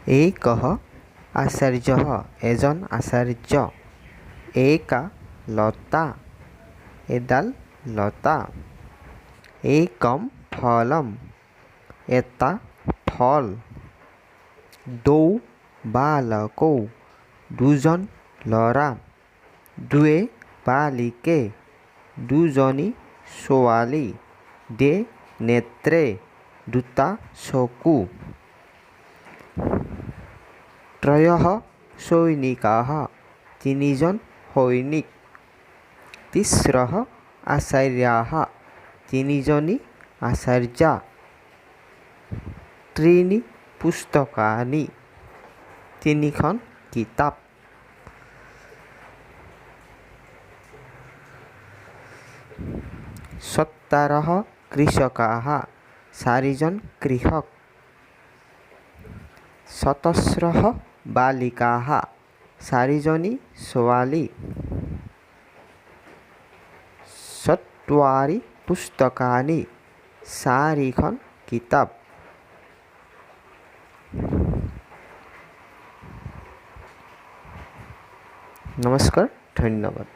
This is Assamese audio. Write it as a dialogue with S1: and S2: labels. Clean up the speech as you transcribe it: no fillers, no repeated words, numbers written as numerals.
S1: একः আচাৰ্যः, এজন আচাৰ্য। একা লতা, এডাল লতা। একম ফলম, এটা ফল। দ্বৌ বালকৌ, দুজন ল'ৰা। দ্বে বালিকে, দুজনী ছোৱালী। দ্বে নেত্ৰে, দুটা চকু। ত্ৰয়ঃ সৈনিকাঃ, তিনিজন সৈনিক। তিস্ৰঃ আচাৰ্যাঃ, তিনিজনী আচাৰ্যা। ত্ৰীণি পুস্তকানি, তিনিখন কিতাপ। চত্বাৰঃ কৃষকাঃ, চাৰিজন কৃষক। চতস্ৰঃ বালিকাঃ, চাৰিজনী ছোৱালী। চত্বাৰি পুস্তকানি, চাৰিখন কিতাপ। নমস্কাৰ, ধন্যবাদ।